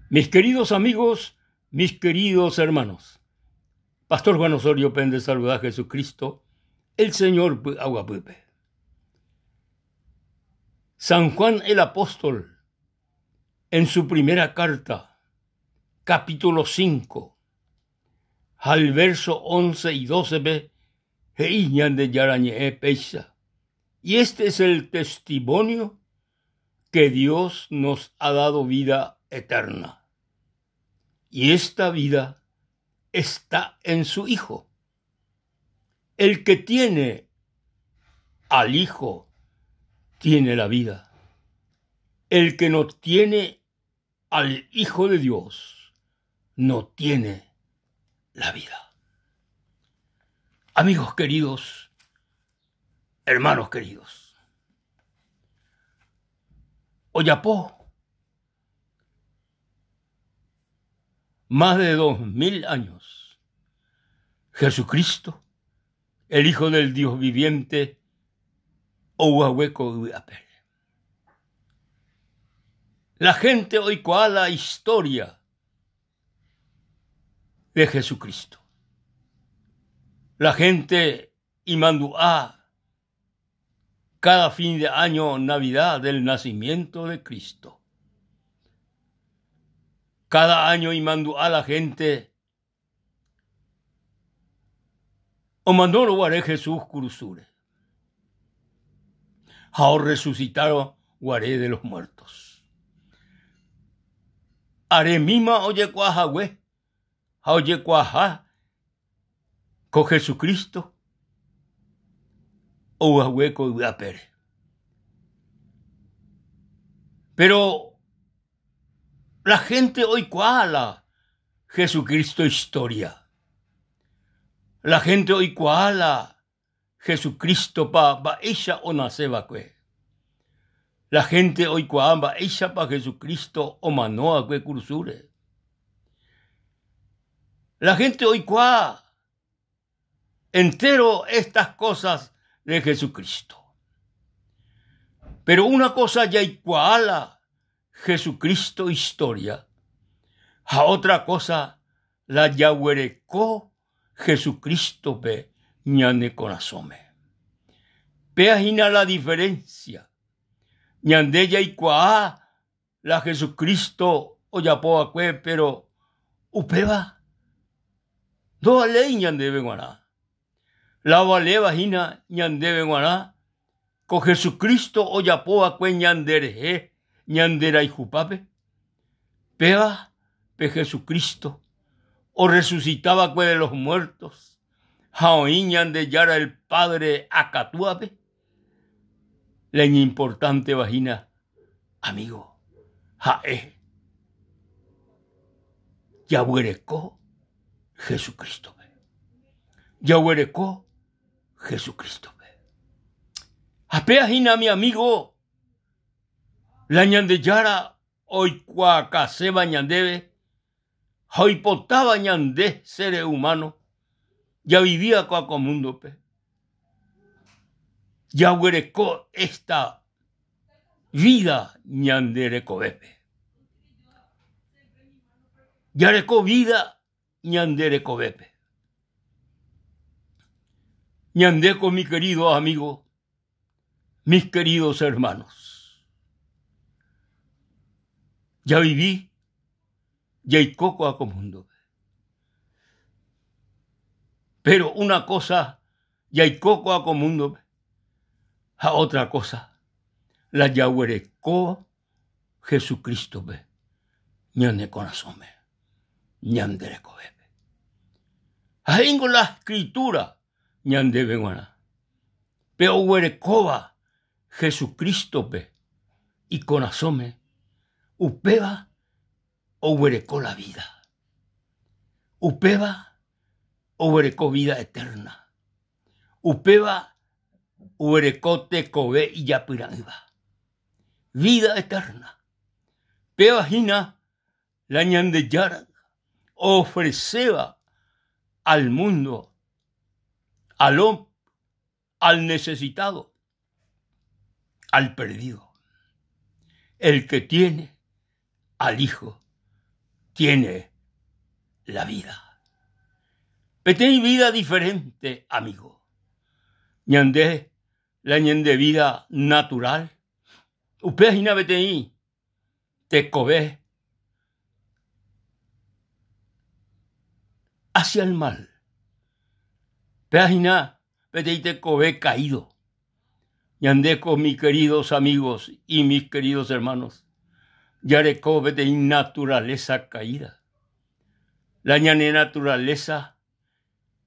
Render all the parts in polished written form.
Mis queridos amigos, mis queridos hermanos, Pastor Juan Osorio pende saluda Jesucristo, el Señor py'aguapýpe. San Juan el Apóstol, en su primera carta, capítulo 5, ha el verso 11 y 12-pe, he'i Ñandejára Ñe'ẽ péicha, Y este es el testimonio que Dios nos ha dado vida eterna. Y esta vida está en su Hijo. El que tiene al Hijo tiene la vida. El que no tiene al Hijo de Dios no tiene la vida. Amigos queridos, hermanos queridos, ojapo más de 2000 años, Jesucristo, el Hijo del Dios viviente, ouhague ko yvy apére. La gente oikuaa la historia de Jesucristo. La gente imandu'a cada fin de año Navidad del nacimiento de Cristo. Cada año imandu'a la gente omanórõ guare Jesús kurusúre ha orresusitárõ guare de los muertos. Aremíma ojekuaa hague ha ojekuaaha ko Jesucristo ou hague ko yvy apére. Péro la hénte oikuaa la Jesucristo historia. La hénte oikuaa la Jesucristo-pa mba'éicha onase va'ekue. La hénte oikuaa mba'éichapa Jesucristo omano va'ekue kurusúre. La hénte oikuaa entéro estas cosas de Jesucristo. Péro una kósa jaikuaa la Jesucristo historia ha ótra kósa la jaguereko Jesucristo-pe ñane korasõme. Péa hína la diferencia. Ñande jaikuaa la Jesucristo ojapo va'ekue péro upéva ndovaléi ñandéve g̃uarã. La ovaléva hína ñandéve g̃uarã ko Jesucristo ojapo va'ekue ñanderehe ñanderayhupápe, péva pe Jesucristo orresusita va'ekue de los muertos ha oĩ Ñandejára el Padre akatúape, la iñimportánteva hína, amigo, ha'e jaguereko Jesucrístope. Jaguereko Jesucrístope. Ha péa hína mi amigo, la Ñandejára oikuaakaséva ñandéve ha oipotáva ñande seres humanos javivíva ko'ã ko múndope, jaguereko esta vida ñande rekovépe. Jareko vida ñande rekovépe. Ñandéko mi querido amigo, mis queridos hermanos, javivi jaiko ko'ã ko múndope. Péro una kósa jaiko ko'ã ko múndope ha ótra kósa la jaguereko Jesucristo-pe ñane korasõme, ñande rekovépe. Ha he'íngo la Escritura ñandéve g̃uarã, pe oguerekóva Jesucristo-pe ikorasõme, upéva oguereko la vida. Upéva oguereko vida eterna. Upéva oguereko tekove ijapyra'ỹva. Vida eterna. Péva hína la Ñandejára oofreséva al mundo, al al necesitado, al perdido, el que tiene al Hijo tiene la vida. Peteĩ vida diferente, amigo. Ñande la ñande vida natural, upéva hína peteĩ tekove hacia el mal. Péva hína peteĩ tekove caído. Ñandéko mis queridos amigos y mis queridos hermanos, jareko peteĩ naturaleza caída. La ñane naturaleza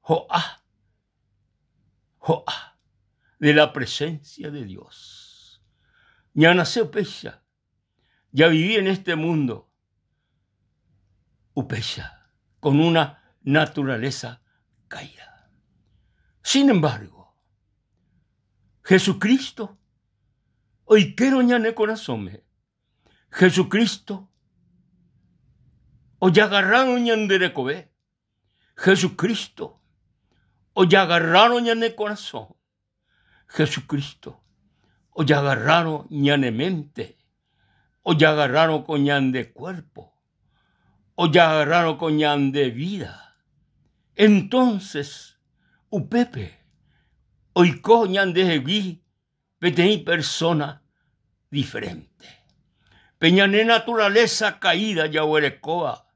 ho'a, ho'a de la presencia de Dios. Ñanase upéicha, javivi en este mundo upéicha, con una naturaleza caída. Sin embargo, Jesucristo oikérõ ñane korasõme, Jesucristo ojagarrárõ ñande rekove, Jesucristo ojagarrárõ ñane korasõ, Jesucristo ojagarrárõ ñane mente, ojagarrárõ ko ñande cuerpo, ojagarrárõ ko ñande vida, entonces upépe oiko ñandehegui peteĩ persona diferente. Pe ñane naturaleza caída jaguerekóva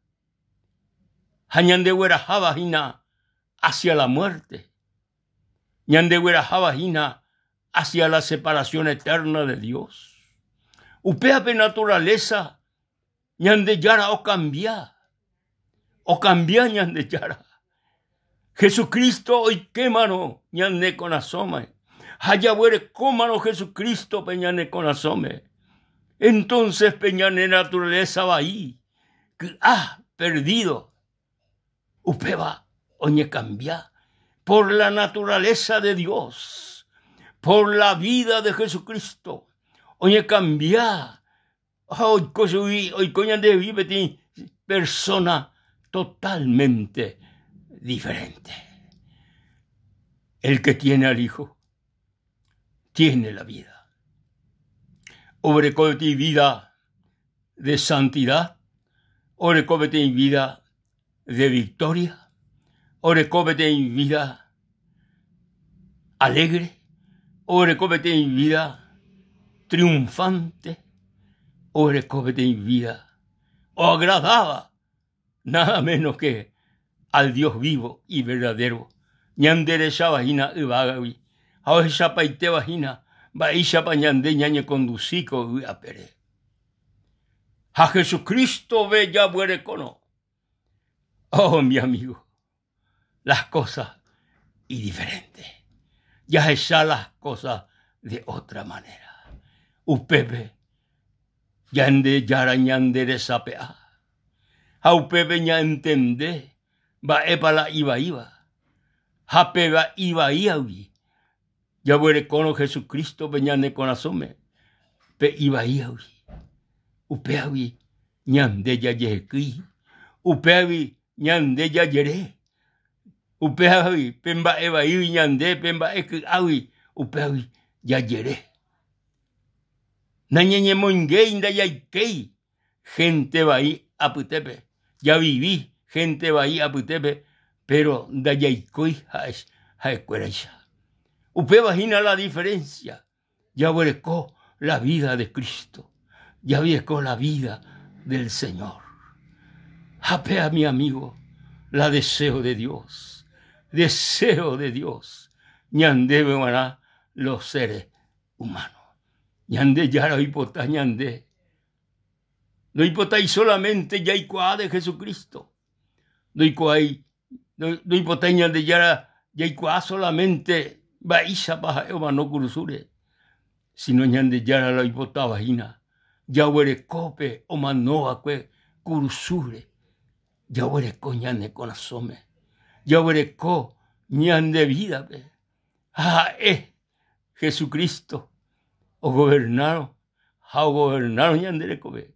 ha ñandegueraháva hína hacia la muerte, ñandegueraháva hína hacia la separación eterna de Dios. Upéva pe naturaleza Ñandejára okambia, okambia Ñandejára. Jesucristo oikémarõ ñane korasõme ha jaguerekómarõ Jesucristo-pe ñane korasõme, entonces pe ñane naturaleza vai, ky'a, perdido, upéva oñekambia por la naturaleza de Dios, por la vida de Jesucristo, oñekambia Ha oiko chugui, oiko ñandehegui peteĩ persona totalmente diferente. El que tiene al Hijo, tiene la vida. Oguereko peteĩ vida de santidad, oreko peteĩ vida de victoria, oreko peteĩ vida alegre, oreko peteĩ vida triunfante, oreko peteĩ vida oagradáva nada menos que al Dios vivo y verdadero, ñanderecháva hína yvágagui ha ohechapaitéva hína mba'éichapa ñande ñañekondusi ko yvy apére. Ha Jesucristo-ve jaguerekórõ, oh mi amigo, las cosas y diferente. Jahecha las cosas de otra manera. Upépe Ñandejára ñanderesape'a ha upépe ña'entende mba'épa la ivaíva ha péva ivaíagui Jaguerekórõ Jesucristo-pe ñane korasõme, pe ivaígui, upévagui ñande jajehekýi, upévagui ñande jajere, upévagui pe mba'e vaígui ñande, pe mba'e ky'águi, upévagui jajere. Nañañemoingéi ndajaikéi hénte vai apytépe, javivi hénte vai apytépe, péro ndajaikói ha'ekuéraicha. Upéva hína la diferénsia, jaguereko la vida de Cristo, jaguereko la vida del Señor. Ha péa mi amigo, la deseo de Dios, deseo de Dios ñandéve g̃uarã los seres humanos. Ñandejára oipota ñande Ndoipotái solamente jaikuaa de Jesucristo. Ndoikuaái, ndoipotái Ñandejára jaikuaa solamente mba'éichapa ha'e omano kurusúre, sino Ñandejára la oipotáva hína jaguereko pe omano va'ekue kurusúre, jaguereko ñane korasõme, jaguereko ñande vídape. Ha ha'e Jesucristo ogovernárõ ha ogovernárõ ñande rekove,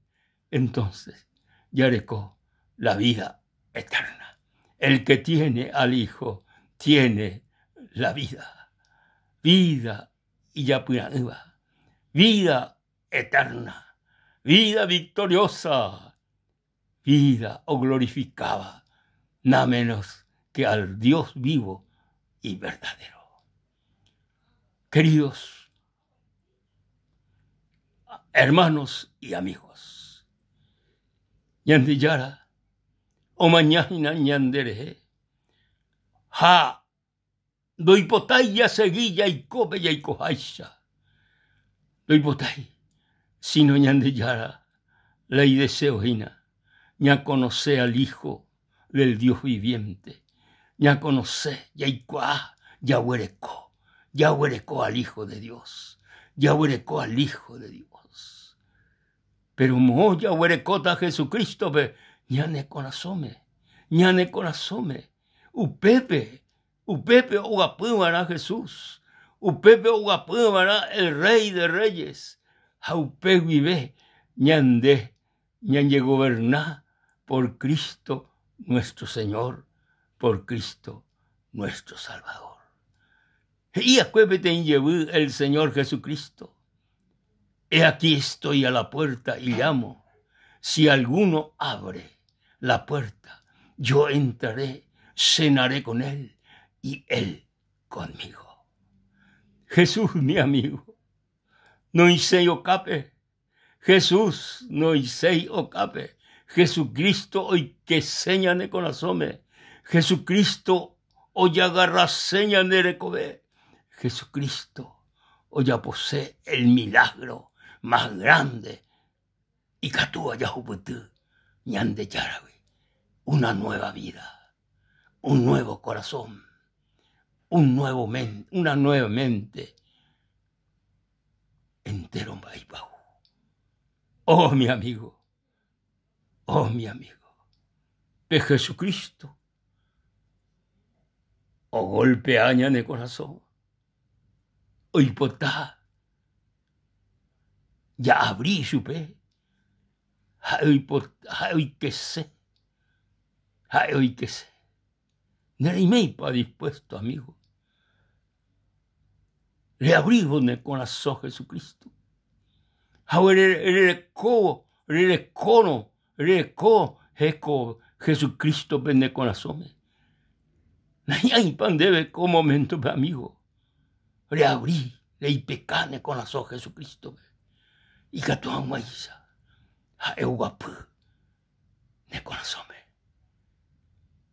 entonces jareko la vida eterna. El que tiene al Hijo tiene la vida. Vida ijapyra'ỹva, vida eterna, vida victoriosa. Vida oglorifikáva nada menos que al Dios vivo y verdadero. Queridos hermanos y amigos, Ñandejára omaña hína ñanderehe ha ndoipotái jasegi jaiko pe jaikoháicha, ndoipotái sino Ñandejára la ideseo hína ñakonose al Hijo del Dios viviente, ñakonose, jaikuaa, jaguereko, jaguereko al Hijo de Dios, jaguereko al Hijo de Dios. Pero moõ jaguerekóta Jesucristo-pe ñane korasõme, ñane korasõme, upépe, upépe oguapyva'erã Jesús, upépe oguapyva'erã el Rey de Reyes, ha upe guive ñande ñañegoberna por Cristo nuestro Señor, por Cristo nuestro Salvador. He'i akue peteĩ jevy el Señor Jesucristo, He aquí estoy a la puerta y llamo, si alguno abre la puerta, yo entraré, cenaré con él y él conmigo. Jesús, mi amigo, noisẽi okápe, Jesús noisẽi okápe, Jesucristo oikese ñane korasõme, Jesucristo ojagarrase ñande rekove, Jesucristo ojapose el milagro más grande ikatúva jahupyty Ñandejáragui, una nueva vida, un nuevo corazón, un nuevo una nueva mente entero mba'e ipyahu. Oh, mi amigo, oh, mi amigo, pe Jesucristo ogolpea ñane korasõ, oipota ja'abri chupe, ha'e oipota, ha'e oikese, ha'e oikese. Nereiméipa dispuesto, amigo? Reabrívo ne korasõ Jesucristo ha rerekóvo, rerekórõ, rereko heko Jesucristo-pe ne korasõme. Nahi'ãipa ndéve ko momento-pe, amigo, reabri, reipeka ne korasõ Jesucristo-pe, ikatu hag̃uáicha ha'e oguapy ne korasõme,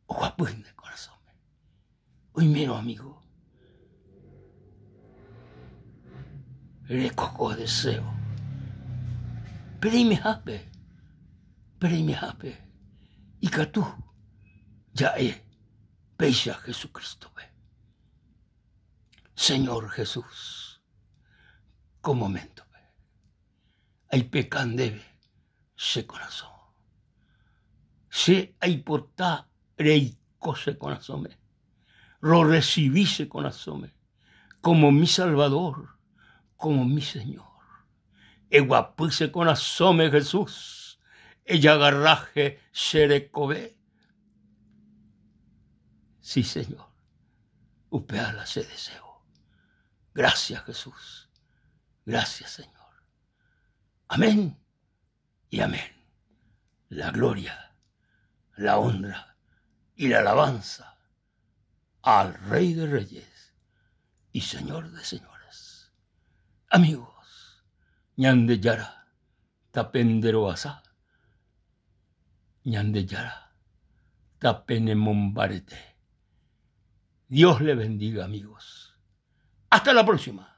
oguapy ne korasõme. Oimérõ amigo, reko ko deseo, pe reimehápe, pe reimehápe ikatu ja'e péicha Jesucristo-pe, Señor Jesús, ko momento-pe aipeka ndéve che korasõ. Che aipota reiko che korasõme, rorresivi che korasõme como mi Salvador, como mi Señor. Eguapy che korasõme Jesús, ejagarraje che rekove. Sí, Señor, upéva la che deseo. Gracias, Jesús. Gracias, Señor. Amén y amén. La gloria, la honra y la alabanza al Rey de Reyes y Señor de Señores. Amigos, Ñandejára tapenderovasa, Ñandejára tapenemombarete. Dios le bendiga, amigos. Hasta la próxima.